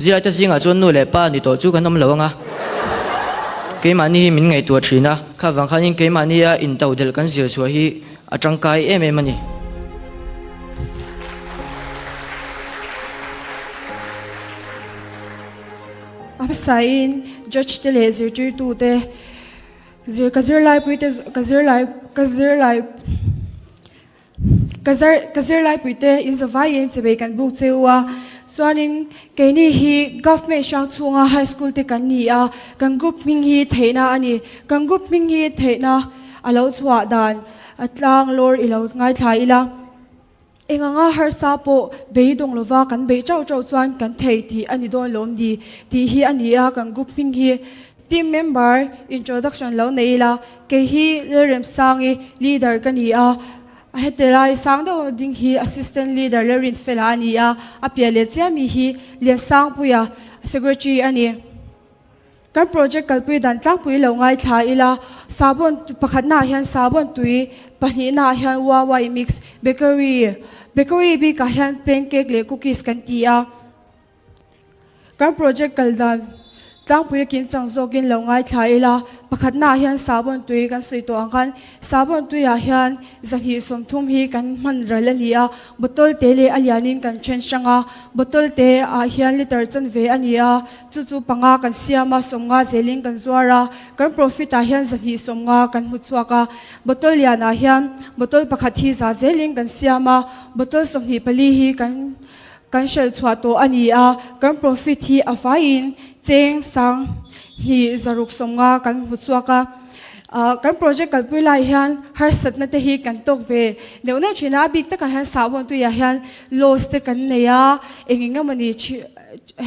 Zirlaite zingah chuan nu leh pa ni tawh chu kan awm lo ang a, keimahni hi min ngaihtuah thin a, kha vang khanin keimahnia intodelh kan zir chhuah hi a tangkai em em a ni. A hmasain judge te leh zirtirtute zir ka zirlaipuite ka zirlai ka zirlai Ka zar ka zirlaipuite in zavaiin chebei kan buk che u a, chuanin keini hi Government hrang chhunga high school te kan ni a, kan group hming hi theihna a ni. Kan group hming hi theihna a lo chhuah dan a tlang lawr i lo ngaithla ila. Eng anga harsa pawh beidawng lova kan beih chauh chauh chuan kan thei tih a ni dawn lawm ni tih hi a ni a kan group hming hi. Team member introduction lo nei ila, kei hi Lalremsangi leader ka ni a, heti lai sang deuh ding hi assistant leader Lalrinfela a ni a, a piah leh chiah mi hi Liansangpuia secretary a ni. Kan project kalpui dan tlangpui lo ngaithla ila, sahbawn pakhatnaah hian sahbawn tui, pahnihnaah hian wawai mix, bakery, bakery bikah hian pancake leh cookies kan ti a. Kan project kal dan tlangpui a kim chang zawkin lo ngaithla ila, pakhatnaah hian sahbawn tui kan sawi tawh ang khan sahbawn tuiah hian zahnih 30 hi kan hman ral a ni a, bottle te leh a lianin kan then hrang a, bottle te ah hian liter chanve a ni a, chu chu panga kan siam a, 50 zelin kan zuar a, kan profit ah hian zahnih 50 kan hmu chhuak a, bottle lianah hian bottle pakhat hi za zelin kan siam a, bottle 24 hi kan Kan hrelh chhuah tawh a ni a, kan profit hi a faiin cheng sang hnih zaruk 50 kan hmu chhuak a. Kan project kalpui lai hian harsatna te hi kan tawk ve neuh neuh thin a, a bik takah hian sahbawn tuiah hian loss te kan nei a, eng eng emawni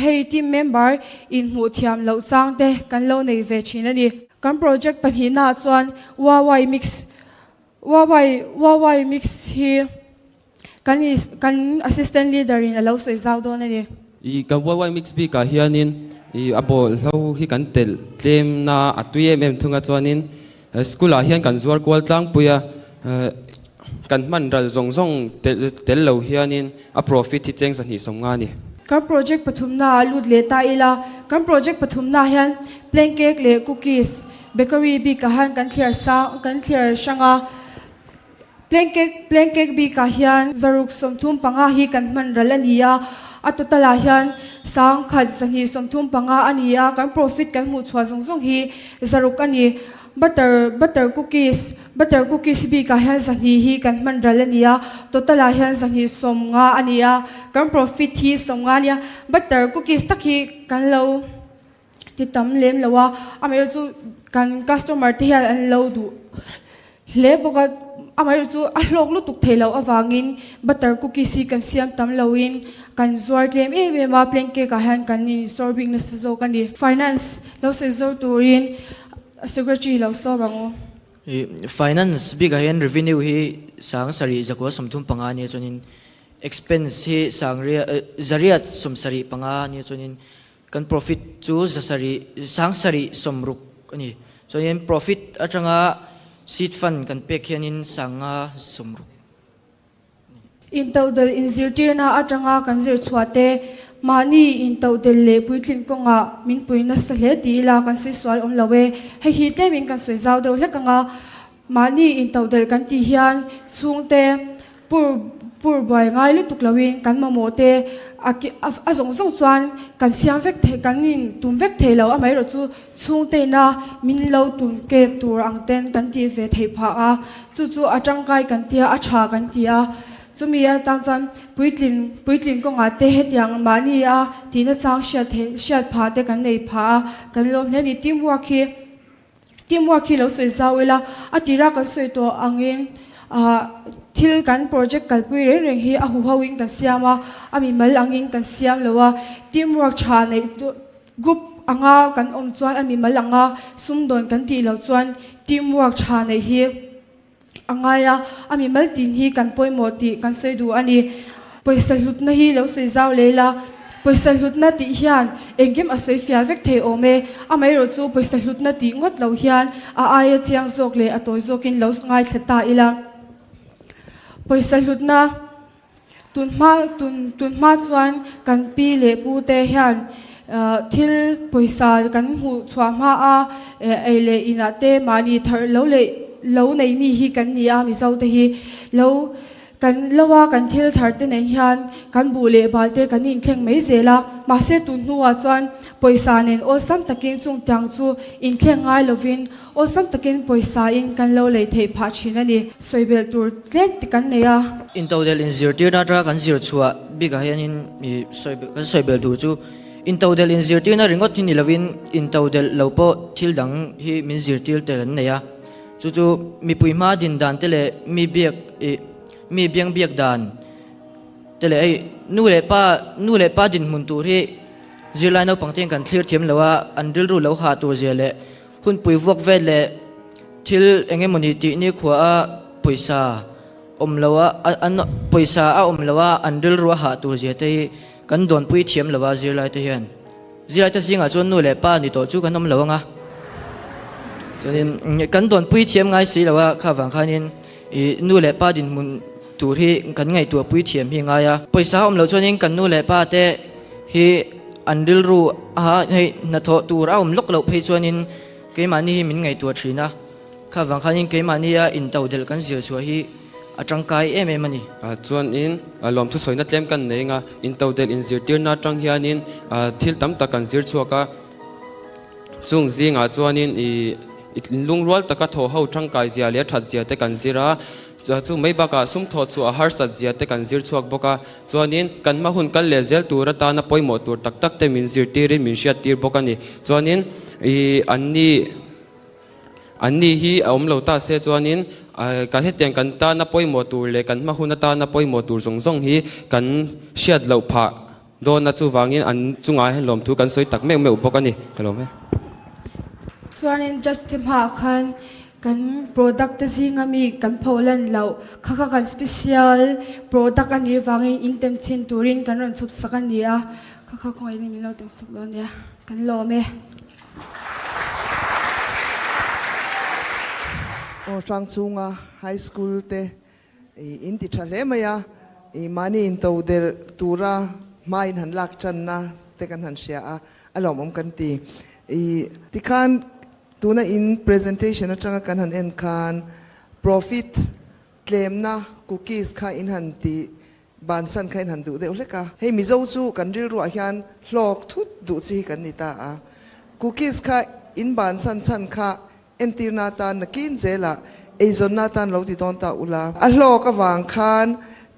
hei team member inhmuh thiam loh chang te kan lo nei ve thin a ni. Kan project pahnihnaah chuan Huawei mix Huawei Huawei mix hi Kan kan assistant leader in a lo sawi zau dawn a ni. I kan YY mix bik ah hianin i a bawlhlo hi kan telh tlem na a tui em em thung a chuanin school ah hian kan zuar kual tlangpui a kan hman ral zawng zawng telh tel lo hianin a profit hi cheng 250 a ni. Kan project pathumna ah lut leh ta ila, kan project pathumna ah hian plain cake leh cookies bakery bik ah hian kan thliar sang kan thliar hrang a. Plancake Plancake bikah hian zaruk 35 hi kan hman ral a ni a, a total ah hian 1000 235 a ni a, kan profit kan hmuh chhuah zawng zawng hi zaruk a ni. Butter Butter cookies Butter cookies bikah hian 200 hi kan hman ral a ni a, total ah hian 250 a ni a, kan profit hi 50 a ni a. Butter cookies tak hi kan lo ti tam lem lo a, amaherawhchu kan customer te hian an lo duh hle bawk a, amaherawhchu a hlawk lutuk thei loh avangin butter cookies hi kan siam tam loin kan zuar tlem em em a, plain cake ah hian kan insawr bik nasa zawk a ni. Finance lo sawi zawr turin secretary lo sawm ang u. Finance bikah hian revenue hi 7 935 a nia chuanin expense hi sangria zariat 75 a nia chuanin Kan profit chu 700, 760 a ni. Chuanin profit atanga seed fund kan pek hianin 560 a ni. Intodelh inzirtirna atanga kan zir chhuah te, mahni intodelh leh puitlin kawngah min pui nasa hle ti ila kan sawi sual awm lo e. Hei hi tlemin kan sawi zau deuh hlek ang a, mahni intodelh kan tih hian chhungte, Pur pur buai ngai lutuk loin kan mamawh te a a zawng zawng chuan kan siam vek thei kan in tum vek thei lo amaherawh chu chhungteina min lo tum kep tur ang ten kan tih ve theih phah a, chu chu a tangkai kan tia a tha kan ti a, chumi atang chuan puitlin puitlin kawngah te hetiang mahni a tihna chang hriat theih hriat phah te kan nei phah a, kan lawm hle a ni team work hi. Teamwork hi lo sawi zau ila, a tira kan sawi tawh angin thil kan project kalpui reng reng hi a huho in kan siam a, a mimal angin kan siam lo a, teamwork tha neih group anga kan awm chuan a mimal anga sumdawn kan tih loh chuan teamwork tha neih hi A ngai a, a mimal tin hi kan pawimawh tih kan sawi duh a ni. Pawisa hlutna hi lo sawi zau leh ila, pawisa hlutna tih hian engkim a sawi fiah vek thei awm e. Amaherawh chu pawisa hlutna tih ngawt lo hian a aia chiang zawk leh a tawi zawkin lo ngaithla ta ila. Pawisa hlutna tun hma tun tun hma chuan kan pi leh pu te hian. Thil pawisa kan hmuh chhuah hma a ei leh inah te mahni thar lo leh lo nei mi hi kan ni a, Mizo te hi lo kan lo a kan thil thar te nen hian kan buh leh bal te kan inthleng mai zel a, mahse tun hnuah chuan pawisa nen awlsam takin chungtiang chu inthleng ngai lovin Awlsam takin pawisa in kan lo lei theih phah thin a ni. Sawi belh tur tlem ti kan nei a. Intodelh inzirtirna atanga kan zir chhuah bikah hianin kan sawi belh tur chu intodelh inzirtirna ringawt hi ni lovin intodelh lo pawh thil dang hi min zirtir tel an nei a. Chu chu mipui hma din dan te leh mi biak ih mi biang biak dan te leh hei nu leh pa nu leh pa dinhmun tur hi zirlai naupang te hian kan thlir thiam lo a, an rilru lo hah tur zia leh Hunpui vuak vel leh thil eng emawni tih nikhua a pawisa awm lo a an pawisa a awm lo a an rilru a hah tur zia te hi kan dawnpui thiam lo a zirlai te hian zirlai te zingah chuan nu leh pa ni tawh chu kan awm lo ang a chuanin kan dawnpui thiam ngai si lo a kha vang khanin ih nu leh pa dinhmun tur hi kan ngaihtuah pui thiam hi ngai a pawisa a awm loh chuanin kan nu leh pa te hi an rilru a hei hnathawh tur a awm lawk loh phei chuanin keimahni hi min ngaihtuah thin a, kha vang khanin keimahnia intodelh kan zir chhuah hi a tangkai em em a ni. Chuanin lawmthu sawina tlem kan nei anga intodelh inzirtirna atang hianin thil tam tak kan zir chhuak a, Chung zingah chuanin i lungrual taka thaw ho tangkai zia leh that zia te kan zir a, chu mai bakah sum thawh chu a harsat zia te kan zir chhuak bawk a, chuanin kan hma hun kal leh zel tur atana pawimawh tur tak tak te min zirtirin min hriattir bawk a ni. Chuanin i anni anni hi a awm lo ta se chuanin kan hetiang kan tana pawimawh tur leh kan hma hun atana pawimawh tur zawng zawng hi kan hriat loh phah. Dawna chuvangin an chungah hian lawmthu kan sawi tak meuh meuh bawk a ni, ka lawm e. Chuanin judge te hmaah khan kan product te zinga mi kan pho lan loh kha kha kan special product a nih vangin in tem chhin turin kan rawn chhup sak a ni a, kha kha khawngaih in min lo tem sak dawn nia, kan lawm e. Aw Hrangchhunga High School te I in ti tha hle mai a, i mahni in to der tura hma in han lak tanna te kan han hria a, a lawmawm kan ti. I tikhan tuna in presentation atanga kan han en khan profit tlemna cookies kha in han ti bansan kha in han duh deuh hlek a. Hei Mizo chu kan rilruah hian hlawk thut duh chi hi kan ni ta a, cookies kha in bansan chhan kha Entirna atan nakin zelah eizawnna atan lo ti dawn ta ula. A hlawk avang khan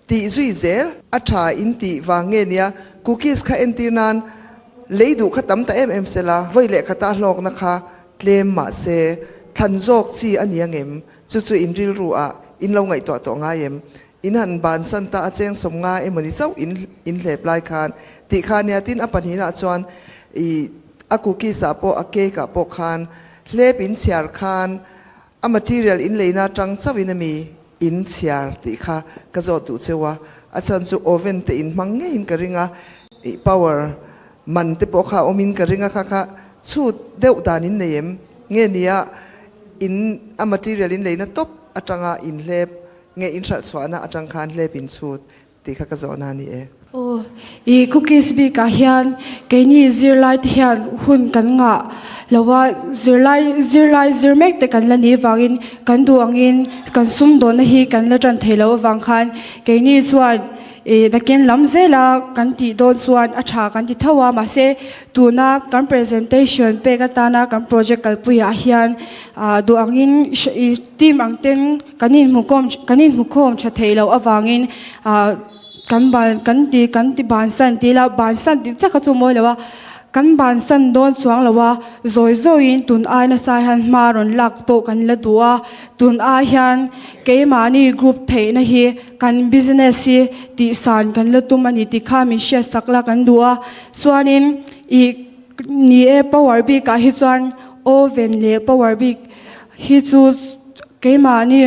tih zui zel a tha in tih vang nge nia cookies kha entir nan lei duh kha tam ta em em sela vawi leh khata a hlawkna kha tlem mahse thlan zawk chi a ni angem chu chu in rilru ah in lo ngaihtuah tawh ngai em in han bansan ta a cheng sawm nga emawni chauh in in hlep lai khan tih kha nia tin a pahnihna chuan i a cookies ah pawh a cake ah pawh khan Hlep in chhiar khan a material in leina atang chauh in ami in chhiar tih kha ka zawt duh cheu a, a chhan chu oven te in hmang ngeiin ka ring a, ih power man te pawh kha a awm in ka ring a kha kha chhut deuh dan in nei em nge nia in a material in leina tawp atanga in hlep nge in hralh chhuahna atang khan hlep in chhut Tih kha ka zawhna a ni e. Aw, i cookies bikah hian keini zirlai te hian hun kan ngah lo a, zirlai zirlai zir mek te kan la nih vangin kan duh angin kan sumdawnna hi kan la tan thei lo avang khan keini chuan ih nakin lam zela kan tih dawn chuan a tha kan ti tho a, mahse tuna kan presentation pek atana kan project kalpuiah hian ah duh angin ih team ang ten Kan inhmukhawm kan inhmukhawm tha theih loh avangin ah kan ban kan ti kan ti bansan ti ila bansan tih chiah kha chu mawi lo a, kan bansan dawn chuang lo a, zawi zawiin tun ai nasa hian hma rawn lak pawh kan la duh a, tun ai hian keimahni group theihna hi kan business hi tihsan kan la tum a ni tih kha min hriat sak la kan duh a, chuanin ih ni e power bikah hi chuan oven leh power bik hi chu. Keimahni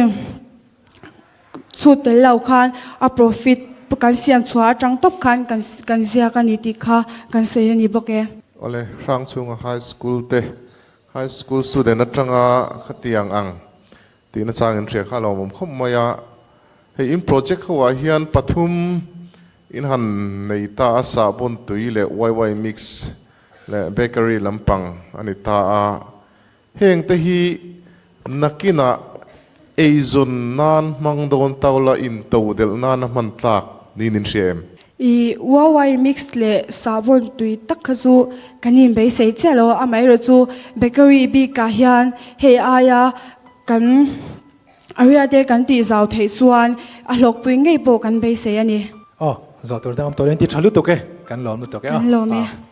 chhut tel lo khan a profit kan siam chhuah atang tawp khan kan kan ziak a ni tih kha kan sawi a ni bawk e. Awle, Hrangchhunga High School te High School student atanga khatiang ang tihna chang in hria kha a lawmawm khawp mai a. Hei in project ho ah hian pathum in han nei ta a, sahbawn tui leh YY mix. leh bakery lampang a ni ta a. Heng te hi nakinah eizawn nan hmang dawn taula into delh nana hman tlak niin in hria em? I Huawei mix leh sahbawn tui tak kha chu kan inbeisei chiah lo a, amaherawhchu bakery bikah hian hei aia kan area te kan tih zau theih chuan a hlawkpui ngei pawh kan beisei a ni. Aw, zawh tur dang awm tawh lo, in ti tha lutuk e, kan lawm lutuk e. Kan lawm e.